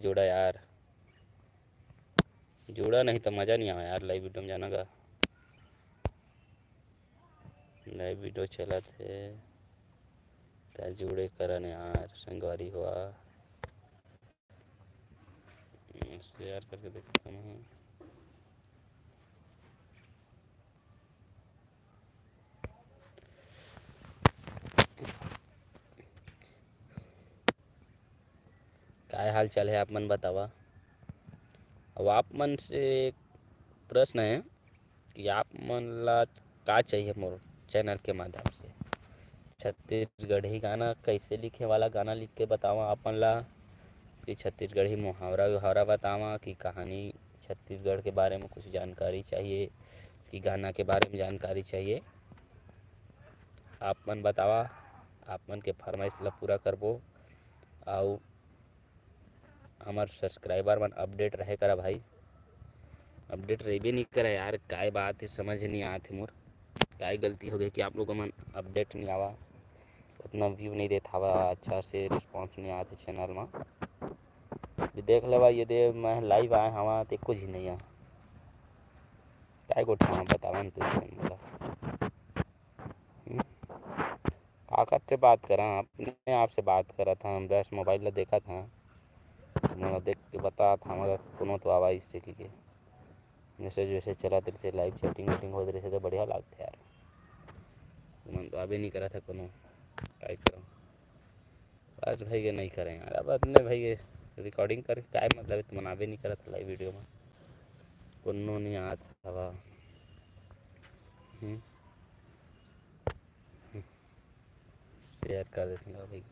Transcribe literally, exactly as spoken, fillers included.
जुड़ा यार, जुड़ा नहीं तो मजा नहीं आवा यार live video में जाना का। Live video चलत हे त जुड़े करन यार संगवारी हुआ। Share करके देखता हूँ। काय हाल चाल है, आप मन बतावा। अब आप मन से एक प्रश्न है कि आप मन ला का चाहिए मोर channel के माध्यम से। छत्तीसगढ़ी गाना कैसे लिखे वाला गाना लिख के बतावा आप मन ला, कि छत्तीसगढ़ी मुहावरा उहावरा बतावा, कि कहानी छत्तीसगढ़ के बारे में कुछ जानकारी चाहिए, कि गाना के बारे में जानकारी चाहिए। आप मन बतावा, आप मन के फरमाइश ला पूरा करबो। अउ हमर subscriber मन update रहे करा भाई, update रहिबे नहीं करा यार। काय बात है, समझ नहीं आत है मोर, काय गलती हो गई कि आप लोग मन update नहीं आवा, उतना view नहीं देत हवा, अच्छा से response नहीं आत है channel में। अभी देख लेवा, ये दे मैं live आए हवा तो कुछ नहीं आ, काय गोठा बतावा न तुझे मोला। हम्म? काकर से बात करा, अपने आप से बात करत हन। बस mobile ला देखत हन, मोला देख के बतात हन, कोनो तो आवाज से की के message वैसेज चलत रहिथे, live chatting वेटिंग होत रहिथे तो बढ़िया लागथे यार। तुमन तो आबे नहीं करत है कोनो, काय करो। आज भाई के नहीं करें यार, अब अपने भाई के recording करके काय मतलब है, तुमन आबे नहीं करत है live video में, कोनो नहीं आत हवा। हम्म। Share कर देते हैं भाई।